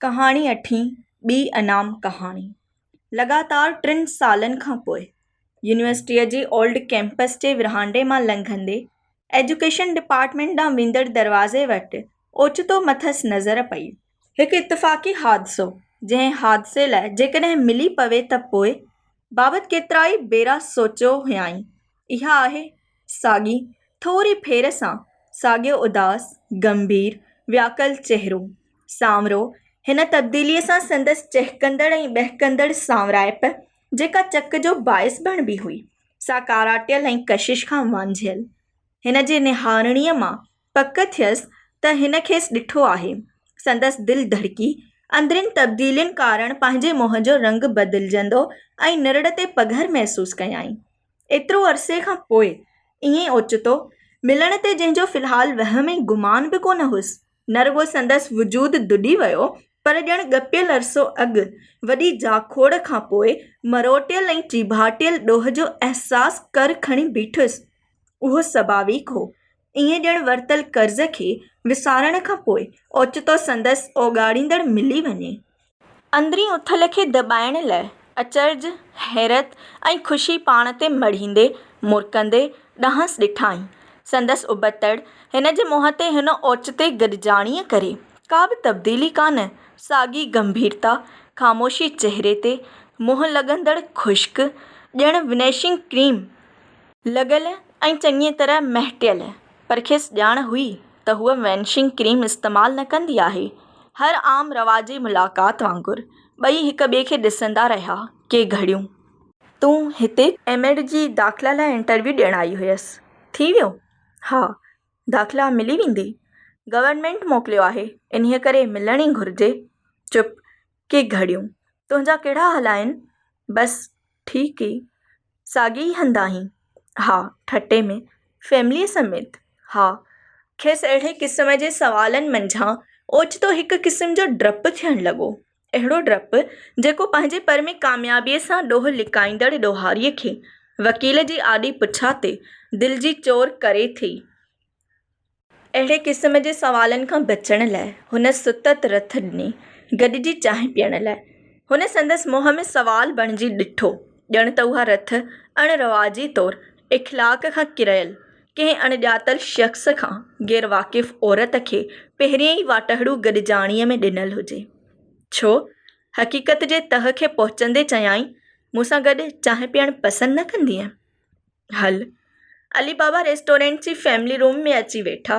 ڪهاڻي اٺين، ٻي انعام ڪهاڻي. لڳاتار ٽن سالن کان پوء، يونيورسٽيء جي اولڊ ڪئمپس جي ورانڊي مان لنگهندي، ايجوڪيشن ڊپارٽمينٽ ڏانهن ويندڙ دروازي وٽ اوچتو مٿس نظر پئي. هڪ اتفاقي حادثو، جنهن حادثي لاء جيڪڏهن ملي پوي ته پوء؟ بابت ڪيترائي ڀيرا سوچيو هيائين. اها آهي ساڳي ٿوري ڦير سان ساڳيو اداس، گنڀير، وياڪل چهرو. سانورو، هن تبديليء سان سندس چهڪندڙ ۽ ٻهڪندڙ سانورائپ، جيڪا چڪ جو باعث بڻبي هئي، سا ڪاراٽيل ۽ ڪشش کان وانجهيل. هن جي نهارڻيء مان پڪ ٿيس ته هن کيس ڏٺو آهي. سندس دل ڌڙڪي، اندرين تبديلين ڪارڻ پنهنجي منهن جو رنگ بدلجندو ۽ نرڙ تي پگهر محسوس ڪيائين. ايترو عرصي کان پوء ائين اوچتو ملڻ تي جنهن جو في الحال وهم ۽ گمان به ڪونه هيس، نه رڳو سندس وجود ڌڏي ويو پر ڄڻ ڳپيل عرصو اڳ وڏي جاکوڙ کان پوء مروٽيل ۽ چيڀاٽيل ڏوهه جو احساس ڪر کڻي بيٺس. اهو سڀاويڪ هو. ائين ڄڻ ورتل قرض کي وسارڻ کان پوء اوچتو سندس اوڳاڙيندڙ ملي وڃي. اندرين اٿل کي دٻائڻ لئه اچرج، حيرت ۽ خوشي پاڻ تي مڙهيندي، مرڪندي ڏانهس ڏٺائين. سندس ابتڙ هن جي منهن تي هن اوچتي گڏجاڻيء ڪري ڪا به تبديلي ڪانه، ساڳي گنڀيرتا، خاموشي چهري تي، منهن لڳندڙ خشڪ، ڄڻ ونيشنگ ڪريم لڳل ۽ چڱيء طرح مهٽيل، پر کيس ڄاڻ هئي ته هوء وينشنگ ڪريم استعمال نه ڪندي آهي. هر عام رواجي ملاقات وانگر، ٻئي هڪ ٻئي کي ڏسندا رهيا ڪي گهڙيون. تون هتي؟ ايم ايڊ جي داخلا لاء انٽرويو ڏيڻ آئي هيس. ٿي ويو؟ ها. داخلا ملي ويندي؟ گورنمينٽ موڪليو آهي، انهيء ڪري ملڻ ئي گهرجي. چپ ڪي گهڙيون. تنهنجا ڪهڙا حال آهن؟ بس، ٺيڪ ئي. ساڳئي ئي هنڌ آهين؟ ها، ٺٽي ۾. فيمليء سميت؟ ها. کيس اهڙي قسم جي سوالن منجهان اوچتو هڪ قسم جو ڊپ ٿيڻ لڳو. اهڙو ڊپ، جيڪو پنهنجي پر ۾ ڪاميابيء سان ڏوهه لڪائيندڙ ڏوهاريء کي وڪيل جي آڏي پڇا تي دل جي چور ڪري ٿي. اهڙي قسم جي سوالن کان بچڻ لاء هن ستت رٿ ڏني، گڏجي چانهه پيئڻ لاء. هن سندس منهن ۾ سوال بڻجي ڏٺو، ڄڻ ته اها رٿ اڻ رواجي طور اخلاق کان ڪريل، ڪنهن اڻڄاتل شخص کان غير واقف عورت کي پهرين ئي واٽهڙو گڏجاڻيء ۾ ڏنل هجي. ڇو؟ حقيقت جي تهه کي پهچندي چيائين، مون سان گڏ چانهه پيئڻ پسند نه ڪندينء؟ هل. علي بابا ريسٽورنٽ جي فيملي روم ۾ اچي ويٺا.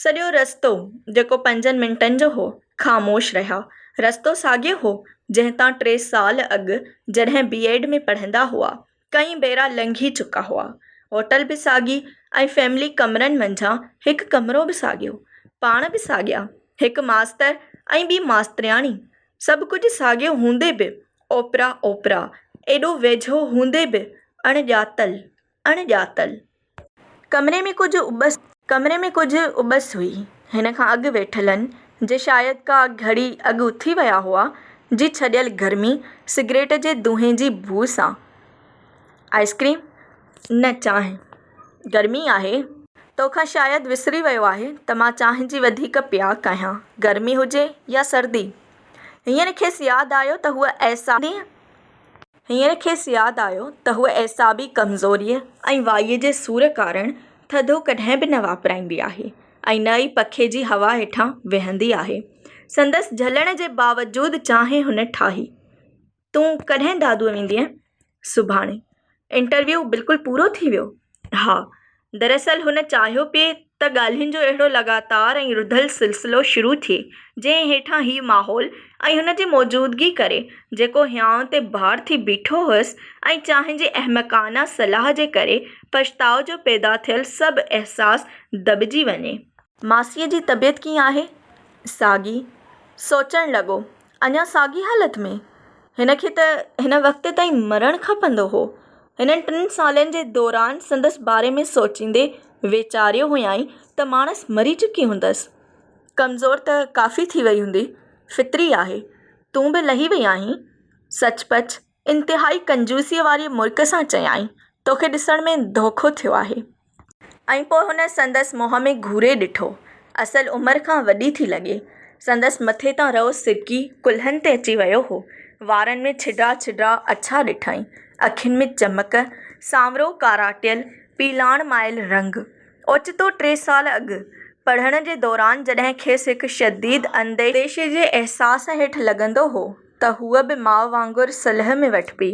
سڄو رستو، جيڪو پنجن منٽن جو هو، خاموش رهيا. رستو ساڳيو هو، جنهن تان ٽي سال اڳ جڏهن بي ايڊ ۾ پڙهندا هئا، ڪئين ڀيرا لنگهي چڪا هئا. هوٽل به ساڳي ۽ فيملي ڪمرن منجهان هڪ ڪمرو به ساڳيو. پاڻ به ساڳيا. هڪ ماستر ۽ ٻي ماسترياڻي. سڀ ڪجهه ساڳيو هوندي به اوپرا اوپرا، ايڏو ويجهو هوندي به اڻ ڄاتل، اڻ ڄاتل. ڪمري ۾ ڪجهه اٻس، ڪمري ۾ ڪجهه اٻس هئي. هن کان اڳ ويٺلن، جي شايد ڪا گهڙي اڳ اٿي ويا هئا، جي ڇڏيل گرمي، سگريٽ جي دونهين جي بوء سان. Ice cream? نه چانهه. گرمي آهي. توکان شايد وسري ويو آهي ته مان چانهه جي وڌيڪ پياڪ آهيان، گرمي هجي يا سردي. هينئر کيس ياد آيو ته هوء اعصابي هينئر کيس ياد آيو ته هوء اعصابي ڪمزوريء ۽ وائيء جي سور ڪارڻ ٿڌو ڪڏهن به نه واپرائيندي آهي ۽ نه ئي پکي جي هوا هيٺان ويهندي آهي. سندس جهلڻ جي باوجود چانهه هن ٺاهي. تون ڪڏهن دادوء ويندينء؟ سڀاڻي. انٽرويو بلڪل پورو ٿي ويو؟ ها. دراصل هن چاهيو پئي ته ڳالهين جو اهڙو لڳاتار ۽ رڌل سلسلو شروع ٿئي، جنهن هيٺان هي ماحول ۽ هن جي موجودگي ڪري، جيڪو هيانء تي بار ٿي بيٺو هئس ۽ چانهه جي احمقانه صلاح جي ڪري پڇتاء جو پيدا ٿيل سڀ احساس دٻجي وڃي. ماسيء جي طبيعت ڪيئن آهي؟ ساڳي. سوچڻ لڳو، اڃا ساڳي حالت ۾؟ هن کي ته هن وقت تائين مرڻ کپندو هو. هنن ٽن سالن جي دوران سندس باري ۾ سوچيندي ويچاريو هيائين ته ماڻس مري چڪي هوندس. ڪمزور ته ڪافي ٿي وئي هوندي. فطري آهي. تون به لهي وئي آهين. سچ پچ انتهائي ڪنجوسيء واريء مرڪ سان چيائين، توکي ڏسڻ ۾ دوکو ٿيو آهي. ۽ پوء هن سندس منهن ۾ گهوري ڏٺو. اصل عمر کان وڏي ٿي لڳي. سندس مٿي تان رئو سرڪي ڪلهن تي اچي ويو هو. وارن ۾ ڇڊا ڇڊا اڇا ڏٺائين. اکين ۾ چمڪ، سانورو ڪاراٽيل، پيلاڻ مائل رنگ. اوچتو ٽي سال اڳ، پڙهڻ جي دوران جڏهن کيس هڪ شديد انديشي جي احساس هيٺ لڳندو هو ته هوء به ماء وانگر سلهه ۾ وٺبي،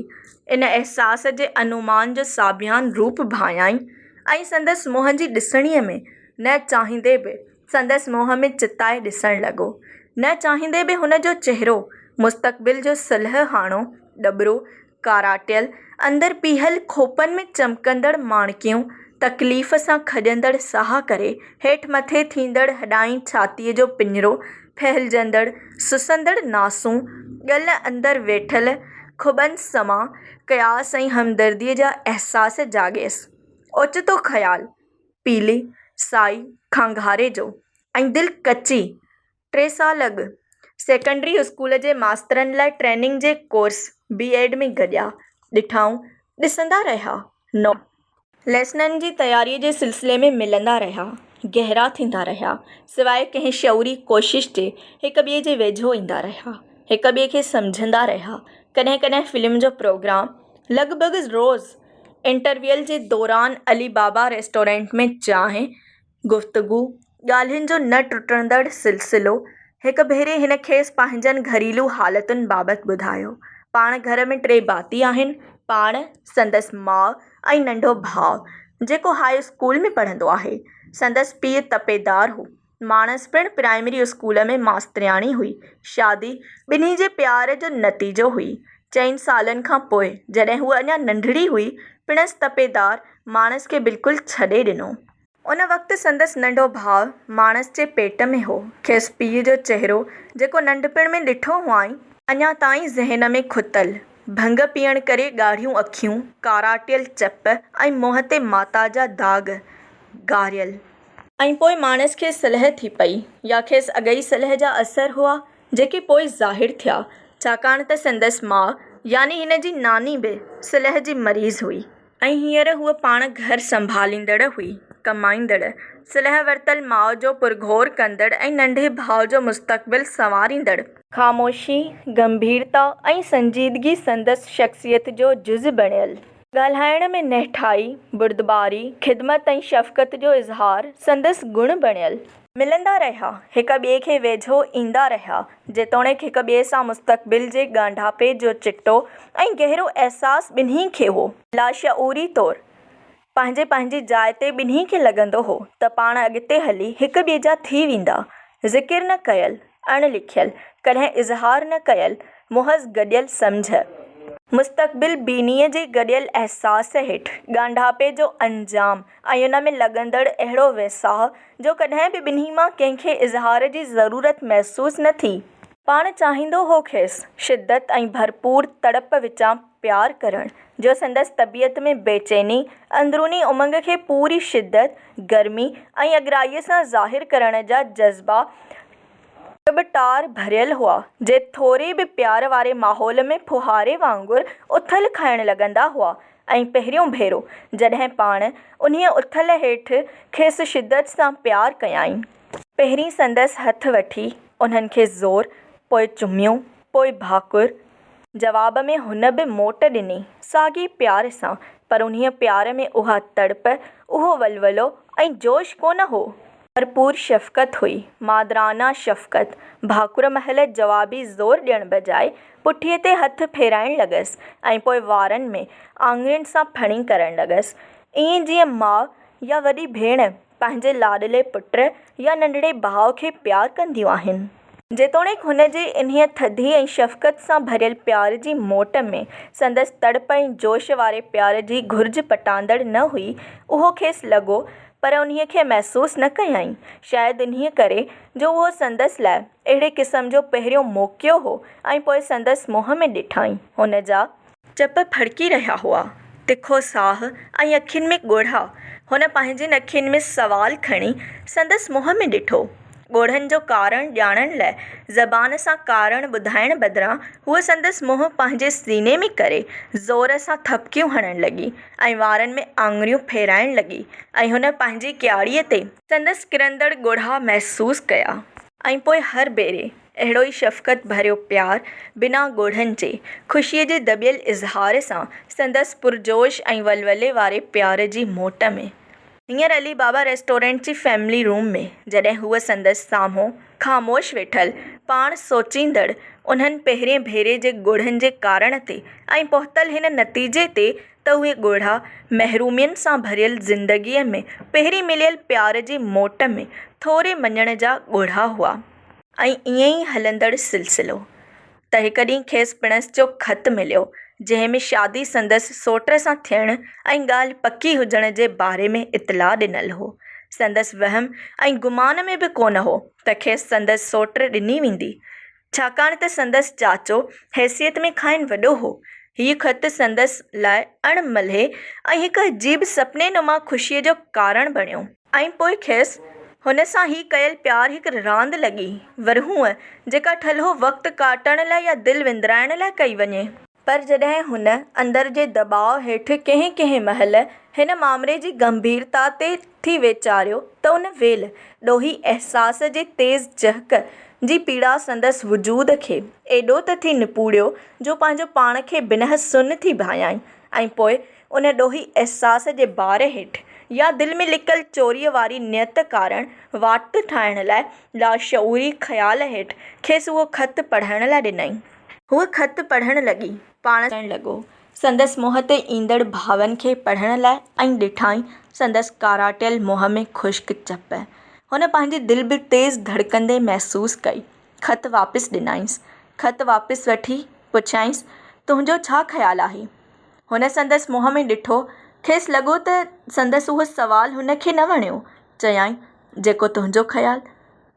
ان احساس جي انومان جو ساڀيان روپ ڀانيائين ۽ سندس منهن جي ڏسڻيء ۾ نه چاهيندي به سندس منهن ۾ چتائي ڏسڻ لڳو. نه چاهيندي به هن جو چهرو مستقبل جو سلهه هاڻو، ڏٻرو، ڪاراٽيل، اندر پيهل کوپن ۾ چمڪندڙ ماڻڪيون، تڪليف سان کڄندڙ ساهه ڪري هيٺ مٿي ٿيندڙ هڏائين ڇاتيء جو پڃرو، ڦهلجندڙ، سسندڙ ناسون، ڳل اندر ويٺل کٻن سمان قياس ۽ همدرديء جا احساس جاڳيس. اوچتو خيال، پيلي، سائي کانگهاري جو ۽ دل ڪچي ٽي سال اڳ سيڪنڊري اسڪول جي ماسترن لاء ٽريننگ جي ڪورس بي ايڊ ۾ گڏيا، ڏٺائون، ڏسندا رهيا، نو. ليسنن جي تياريء جي سلسلي ۾ ملندا رهيا، گهرا ٿيندا رهيا، سواء ڪنهن شعوري ڪوشش جي هڪ ٻئي جي ويجهو ايندا رهيا، هڪ ٻئي کي سمجهندا رهيا، ڪڏهن ڪڏهن فلم جو پروگرام، لڳ ڀڳ روز انٽرويل جي دوران علي بابا ريسٽورنٽ ۾ چانهه، گفتگو، ڳالهين جو نه ٽٽندڙ سلسلو، هڪ ڀيري هن کيس پنهنجن گهريلو حالتن بابت ٻڌايو. پاڻ گهر ۾ ٽي ڀاتي آهن، پاڻ، سندس ماء ۽ ننڍو ڀاء، جيڪو هاء اسڪول ۾ پڙهندو آهي. سندس پيء تپيدار هو. ماڻس پڻ پرائمري اسڪول ۾ ماسترياڻي هئي. شادي ٻنهي جي پيار جو نتيجو هئي. چئن سالن کان پوء، جڏهن هوء اڃا ننڍڙي هئي، پڻس تپيدار ماڻس کي بلڪل ڇڏي ڏنو. ان وقت سندس ننڍو ڀاء ماڻس جي پيٽ ۾ هو. کيس پيء جو چهرو، جيڪو ننڍپڻ ۾ ڏٺو هئائين، اڃا تائين ذهن ۾ کتل. ڀنگ پيئڻ ڪري ڳاڙهيون اکيون، ڪاراٽيل چپ ۽ منهن تي ماتا جا داغ گاريل. ۽ پوء ماڻس کي سلهه ٿي پئي يا کيس اڳئي سلهه جا اثر هئا، جيڪي پوء ظاهر ٿيا، ڇاڪاڻ ته سندس ماء يعني هن جي ناني به سلهه جي مريض هئي. ۽ هينئر هوء پاڻ گهر سنڀاليندڙ هئي، ڪمائيندڙ، صلح ورتل ماء جو پرگهور ڪندڙ ۽ ننڍي ڀاء جو مستقبل سنواريندڙ. خاموشي، گنڀيرتا ۽ سنجيدگي سندس شخصيت جو جز بڻيل. ڳالهائڻ ۾ نهٺائي، بردباري، خدمت ۽ شفقت جو اظهار سندس گڻ بڻيل. ملندا رهيا، هڪ ٻئي کي ويجهو ايندا رهيا، جيتوڻيڪ هڪ ٻئي سان مستقبل جي ڳانڍاپي جو چٽو ۽ گهرو احساس ٻنهي کي هو. لاشعوري طور پنهنجي پنهنجي جاء تي ٻنهي کي لڳندو هو ته پاڻ اڳتي هلي هڪ ٻئي جا ٿي ويندا. ذڪر نه ڪيل، اڻ لکيل، ڪڏهن اظهار نه ڪيل محض گڏيل سمجهه، مستقبل بينيء جي گڏيل احساس هيٺ ڳانڍاپي جو انجام ۽ ان ۾ لڳندڙ اهڙو ويساهه جو ڪڏهن به ٻنهي مان ڪنهن کي اظهار جي ضرورت محسوس نه ٿي. پاڻ چاهيندو هو کيس شدت ۽ ڀرپور تڙپ وچان پيار ڪرڻ، جو سندس طبيعت ۾ بيچيني، اندروني امنگ کي پوري شدت، گرمي ۽ اڳرائيء سان ظاهر ڪرڻ جا جذبا ٽٻٽار ڀريل هئا، جي ٿوري به پيار واري ماحول ۾ ڦوهاري وانگر اٿل کائڻ لڳندا هئا ۽ پهريون ڀيرو جڏهن پاڻ انهيء اٿل هيٺ کيس شدت سان پيار ڪيائين. پهرين سندس هٿ وٺي انهن کي زور، پوء چميون، پوء ڀاڪر. جواب ۾ هن به موٽ ڏني، ساڳئي پيار سان، پر انهيء پيار ۾ اها تڙپ، اهو ولولو ۽ جوش ڪونه هو. ڀرپور شفقت هئي، مادرانه شفقت. ڀاڪر مهل جوابي زور ڏيڻ بجاء پٺيء تي هٿ ڦيرائڻ لڳس ۽ پوء وارن ۾ آڱرين سان ڦڻي ڪرڻ لڳس، ائين جيئن ماء يا وڏي ڀيڻ پنهنجي لاڏلي پٽ يا ننڍڙي ڀاء کي پيار ڪنديون آهن. جيتوڻيڪ هن جي انهيء ٿڌي ۽ شفقت سان ڀريل پيار جي موٽ ۾ سندس تڙپ ۽ جوش واري پيار جي گهرج پٽاندڙ نه هئي، اهو کيس لڳو، پر انهيء کي محسوس نه ڪيائين، شايد انهيء ڪري جو اهو سندس لاء اهڙي قسم جو پهريون موقعو هو ۽ پوء سندس منهن ۾ ڏٺائين، هن جا. چپ ڦڙڪي رهيا هئا، تکو ساهه ۽ اکين ۾ ڳوڙها. هن پنهنجين اکين ۾ سوال کڻي سندس منهن ۾ ڏٺو. ڳوڙهن جو ڪارڻ ڄاڻڻ لاء زبان سان ڪارڻ ٻڌائڻ بدران هوء سندس منهن پنهنجي سيني ۾ ڪري زور سان ٿڦڪيون هڻڻ لڳي ۽ وارن ۾ آڱريون ڦيرائڻ لڳي ۽ هن پنهنجي ڪياڙيء تي سندس ڪرندڙ ڳوڙها محسوس ڪيا. ۽ پوء هر ڀيري اهڙو ئي شفقت ڀريو پيار، بنا ڳوڙهن جي، خوشيء جي دٻيل اظهار سان، سندس پرجوش ۽ ولولي واري پيار جي موٽ ۾. هينئر علي بابا ريسٽورنٽ جي فيملي روم ۾، جڏهن هوء سندس سامهون خاموش ويٺل، پاڻ سوچيندڙ، انهن پهرين ڀيري جي ڳوڙهن جي ڪارڻ تي ۽ پهتل هن نتيجي تي ته اهي ڳوڙها محرومين سان ڀريل زندگيء ۾ پهرين مليل پيار جي موٽ ۾ ٿوري مڃڻ جا ڳوڙها هئا. ۽ ائين ئي هلندڙ سلسلو. ته هڪ ڏينهن کيس پڻس جو خط مليو، جنهن ۾ شادي سندس سوٽ سان ٿيڻ ۽ ڳالهه پڪي هجڻ جي باري ۾ اطلاع ڏنل هو. سندس وهم ۽ گمان ۾ به ڪونه هو ته کيس سندس سوٽ ڏني ويندي. ڇاڪاڻ ته سندس چاچو حيثيت ۾ کانئن وڏو هو. هيء خط سندس لاء اڻ ملهي ۽ هڪ عجيب سپني نما خوشيء جو ڪارڻ بڻيو. ۽ پوء کيس هن سان هي ڪيل پيار هڪ راند لڳي، ورهونء، جيڪا ٺلهو وقت ڪاٽڻ لاء يا دل وندرائڻ لاء ڪئي وڃي. پر جڏهن هن اندر جي دٻاء هيٺ ڪنهن ڪنهن مهل هن مامري جي گنڀيرتا تي ٿي ويچاريو ته ان ويل ڏوهي احساس جي تيز چهڪ جي پيڙا سندس وجود کي ايڏو ته ٿي نپوڙيو جو پنهنجو پاڻ کي بنهه سن ٿي ڀانيائين ۽ پوء ان ڏوهي احساس جي بار هيٺ يا دل ۾ لڪل چوريء واري نيت ڪارڻ واٽ ٺاهڻ لاء لاشعوري خيال هيٺ کيس اهو خط پڙهڻ لاء ڏنائين. هوء خط پڙهڻ لڳي. پاڻ. چڻ لڳو. سندس منهن تي ايندڙ ڀاون کي پڙهڻ لاء ۽ ڏٺائين سندس ڪاراٽيل منهن ۾ خشڪ چپ. هن پنهنجي دل به تيز ڌڙڪندي محسوس ڪئي. خط واپس ڏنائينس. خط واپس وٺي پڇيائينس، تنهنجو ڇا خيال آهي؟ هن سندس منهن ۾ ڏٺو. کيس لڳو ته سندس اهو سوال هن کي نه وڻيو. چيائين، جيڪو تنهنجو خيال.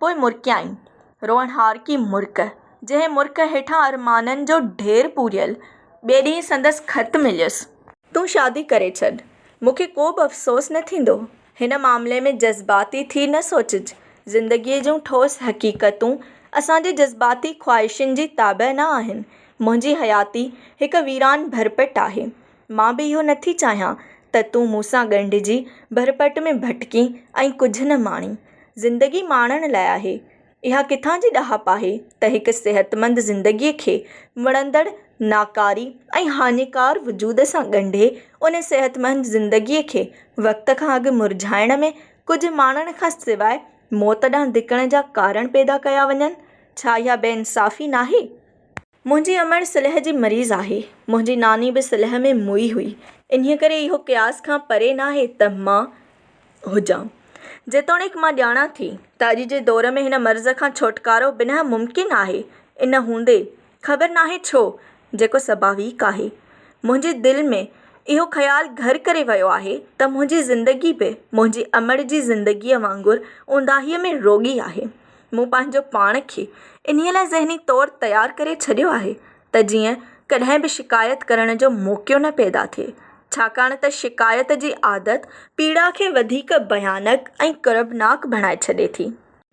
پوء مرڪيائين. روئڻهارڪي مرڪ، جنهن مرڪ هيٺان ارمانن جو ڍير پوريل. ٻئي ڏينهن سندس خط مليس. تون شادي ڪري ڇڏ. مون کي ڪو به افسوس نه ٿيندو. هن معاملي ۾ جذباتي ٿي نه سوچج. زندگيء جون ٺوس حقيقتون اسان جي جذباتي خواهشن جي تابع نه آهن. منهنجي حياتي هڪ ويران ڀرپٽ آهي. مان به اهو نٿي چاهيان ته تون مون سان ڳنڍجي ڀرپٽ ۾ ڀٽڪين ۽ ڪجهه نه ماڻين. زندگي ماڻڻ لاء آهي. اها ڪٿان جي ڏاهپ آهي ته هڪ صحتمند زندگيء کي وڻندڙ ناڪاري ۽ هاڃيڪار وجود سان ڳنڍي ان صحتمند زندگيء کي وقت کان اڳ مرجهائڻ ۾ ڪجهه ماڻڻ کان سواء موت ڏانهن ڌڪڻ جا ڪارڻ پيدا ڪيا وڃن؟ ڇا اها بي انصافي ناهي؟ منهنجي امڙ سلهه جي مريض آهي. منهنجي ناني به سلهه ۾ موئي هئي. انهيء ڪري اهو قياس کان پري ناهي ته مان هجان. جيتوڻيڪ مان ڄاڻان ٿي ته اڄ جي دور ۾ هن مرض کان ڇوٽڪارو بنهه ممڪن آهي، ان هوندي، خبر ناهي ڇو، جيڪو سڀاويڪ آهي، منهنجي دل ۾ اهو خيال گهر ڪري ويو آهي ته منهنجي زندگي به منهنجي امڙ جي زندگيء وانگر اونداهيء ۾ روڳي آهي. مون پنهنجو پاڻ کي انهيء لاء ذهني طور تيار ڪري ڇڏيو آهي ته جيئن ڪڏهن به شڪايت ڪرڻ جو موقعو نه پيدا ٿئي، ڇاڪاڻ ته شڪايت جي عادت پيڙا کي وڌيڪ ڀيانڪ ۽ ڪربناڪ بڻائي ڇڏي ٿي.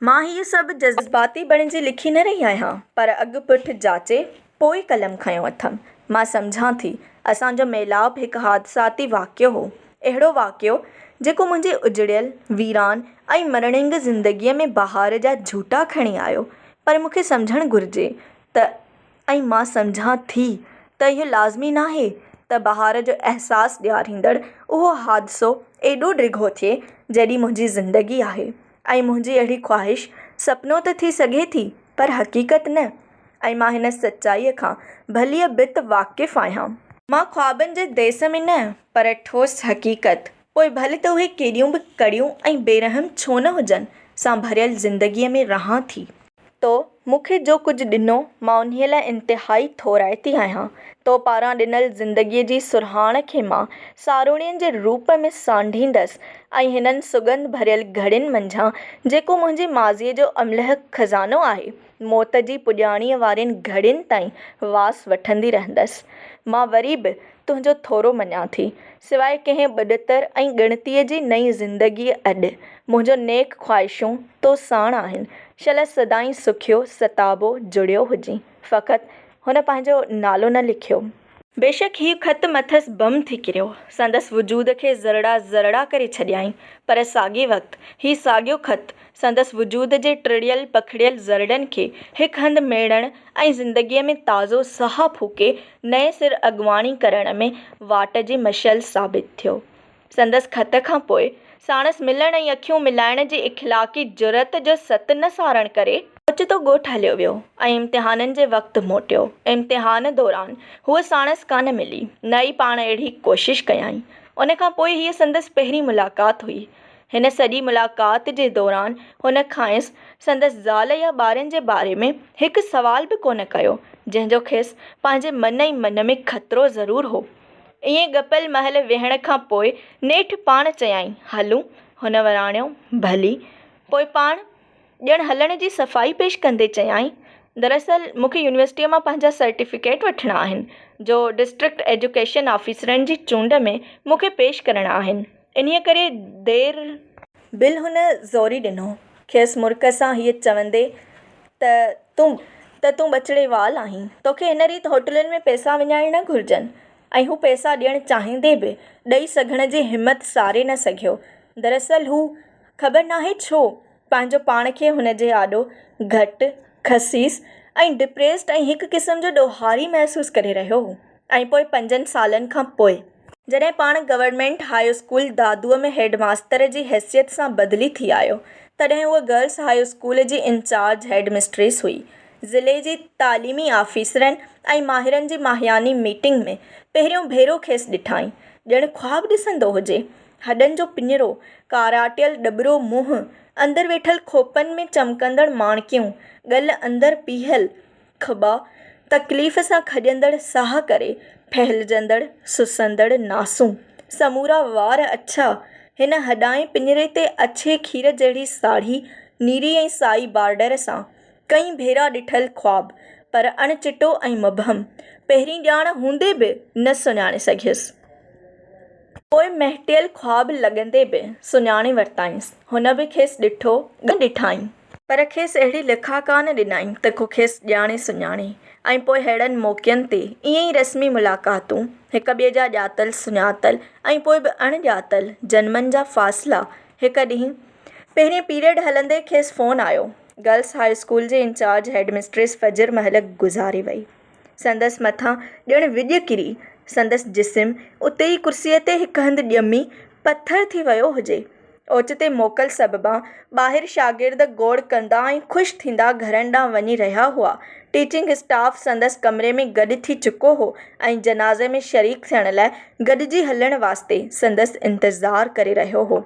مان هيء سڀ جذباتي بڻجي لکي نه رهي آهيان، پر اڳ پٺ جاچي پوء قلم کنيو اٿم. مان سمجهان ٿي، اسان جو ميلاپ هڪ حادثاتي واقعو هو. اهڙو واقعو، جيڪو منهنجي اجڙيل، ويران ۽ مرڻينگ زندگيء ۾ بهار جا جهوٽا کڻي آيو. پر مون کي سمجهڻ گهرجي ته، ۽ مان سمجهان ٿي ته اهو لازمي ناهي ته بهار جو احساس ڏياريندڙ اهو حادثو ايڏو ڊگهو ٿئي، جيڏي منهنجي زندگي آهي. ۽ منهنجي اهڙي خواهش سپنو ته ٿي سگهي ٿي، پر حقيقت نه. ۽ مان هن سچائيء کان ڀليء ڀت واقف آهيان. مان خوابن جي ديس ۾ نه، پر ٺوس حقيقت، پوء ڀل ته اهي ڪيڏيون به ڪڙيون ۽ بي رحم ڇو نه هجن، سان ڀريل زندگيء ۾ رهان ٿي. تو مون کي جو ڪجهه ڏنو، مان انهيء لاء انتهائي ٿورائتي آهيان. تو پاران ڏنل زندگيء جي سرهاڻ کي مان ساروڻين جي روپ ۾ سانڍيندس ۽ هنن سڳنڌ ڀريل گهڙين منجهان، جيڪو منهنجي ماضيء جو املهه خزانو آهي، موت جي پڄاڻيء وارين گهڙين تائين واس وٺندي رهندس. مان وري به تنهنجو ٿورو مڃان ٿي. سواء ڪنهن ٻڏتر ۽ ڳڻتيء جي نئين زندگيء اڏ، منهنجو نيڪ خواهشون تو ساڻ آهن. شل سدائين سکيو ستابو جڙيو هجين. فقط هن پنهنجو نالو نه لکيو. بيشڪ هيء خط مٿس بم ٿي ڪريو، سندس وجود کي ذرڙا ذرڙا ڪري ڇڏيائين، پر ساڳئي وقت هي ساڳيو خط سندس وجود جي ٽڙيل پکڙيل ذرڙن کي هڪ هنڌ ميڙڻ ۽ زندگيء ۾ تازو ساهه ڦوڪي نئين سر اڳواڻي ڪرڻ ۾ واٽ جي مشعل ثابت ٿيو. سندس خط کان پوء ساڻس ملڻ ۽ اکيون ملائڻ جي اخلاقي جرئت جو ست نه سارڻ ڪري، اوچتو ڳوٺ هليو ويو ۽ امتحانن جي وقت موٽيو. امتحان دوران هوء ساڻس ڪانه ملي، نه ئي پاڻ اهڙي ڪوشش ڪيائين. ان کان پوء هيء سندس پهرين ملاقات هئي. هن سڄي ملاقات جي دوران هن کانئس سندس زال يا ٻارن جي باري ۾ هڪ سوال به ڪونه ڪيو، جنهن جو کيس پنهنجي من ئي من ۾ خطرو ضرور هو. ائين ڳپل مهل ويهڻ کان پوء نيٺ پاڻ چيائين، هلون؟ هن وراڻيو، ڀلي. پوء پاڻ ڄڻ هلڻ جي صفائي پيش ڪندي چيائين، دراصل مون کي يونيورسٽيء مان پنهنجا سرٽيفڪيٽ وٺڻا آهن، جو ڊسٽرڪٽ ايجوڪيشن آفيسرن جي چونڊ ۾ مون کي پيش ڪرڻا آهن، انهيء ڪري دير. بل هن زوري ڏنو، کيس مرڪ سان هيء چوندي ته تون ته تون ٻچڙي وال آهين، توکي هن ريت هوٽلن ۾ پئسا وڃائڻ نه گهرجن. ۽ هو پئسا ڏيڻ چاهيندي به ڏئي سگهڻ جي همت ساري نه سگهيو. دراصل هو خبر ناهي ڇو پنهنجو پاڻ کي هن جي آڏو گهٽ، خسيس ۽ ڊپريسڊ ۽ هڪ قسم جو ڏوهاري محسوس ڪري رهيو هو. ۽ پوء پنجن سالن کان پوء جڏهن پاڻ گورنمينٽ هاء اسڪول دادوء ۾ هيڊ ماستر جي حيثيت سان بدلي ٿي آيو، تڏهن هوء گرلس هاء اسڪول جي انچارج هيڊ مسٽريس هئي. ضلعي جي تعليمي آفيسرن ۽ ماهرن جي ماهياني ميٽنگ ۾ پهريون ڀيرو کيس ڏٺائين. ڄڻ خواب ڏسندو هجي. هڏن جو پڃرو، ڪاراٽيل ڏٻرو منهن، اندر ويٺل کوپن ۾ چمڪندڙ ماڻڪيون، ڳل اندر پيهل کٻا، تڪليف سان کڄندڙ ساهه ڪري ڦهلجندڙ سسندڙ ناسون، سمورا وار اڇا، هن هڏائين پڃري تي اڇي کير جهڙي ساڙهي، نيري ۽ سائي بارڊر سان، ڪئين ڀيرا ڏٺل خواب، پر اڻ چٽو ۽ مبهم، پهرين ڄاڻ هوندي به نه سڃاڻي سگهيس. پوء مهٽيل خواب لڳندي به سڃاڻي ورتائينس. هن به کيس ڏٺو ۽ ڏٺائين. پر کيس اهڙي لکا ڪانه ڏنائين ته ڪو کيس ڄاڻي سڃاڻي ۽ پوء ههڙن موقعن تي ائين ئي رسمي ملاقاتون، هڪ ٻئي جا ڄاتل سڃاتل ۽ پوء به اڻ ڄاتل جنمن جا فاصلا. هڪ ڏينهن پهرين پيريڊ هلندي کيس فون آيو. گرلس هاء اسڪول جي انچارج هيڊ مسٽريس فجر مهل گذاري وئي. سندس مٿان ڄڻ وڄ ڪري، سندس جسم اتي ئي ڪرسيء تي هڪ هنڌ ڄمي پٿر ٿي ويو هجي. اوچتي موڪل سببان ٻاهر شاگرد گوڙ ڪندا ۽ خوش ٿيندا گهرن ڏانهن وڃي رهيا هئا. ٽيچنگ اسٽاف سندس ڪمري ۾ گڏ ٿي چڪو هو ۽ جنازي ۾ شريڪ ٿيڻ لاء گڏجي هلڻ واسطي سندس انتظار ڪري رهيو هو.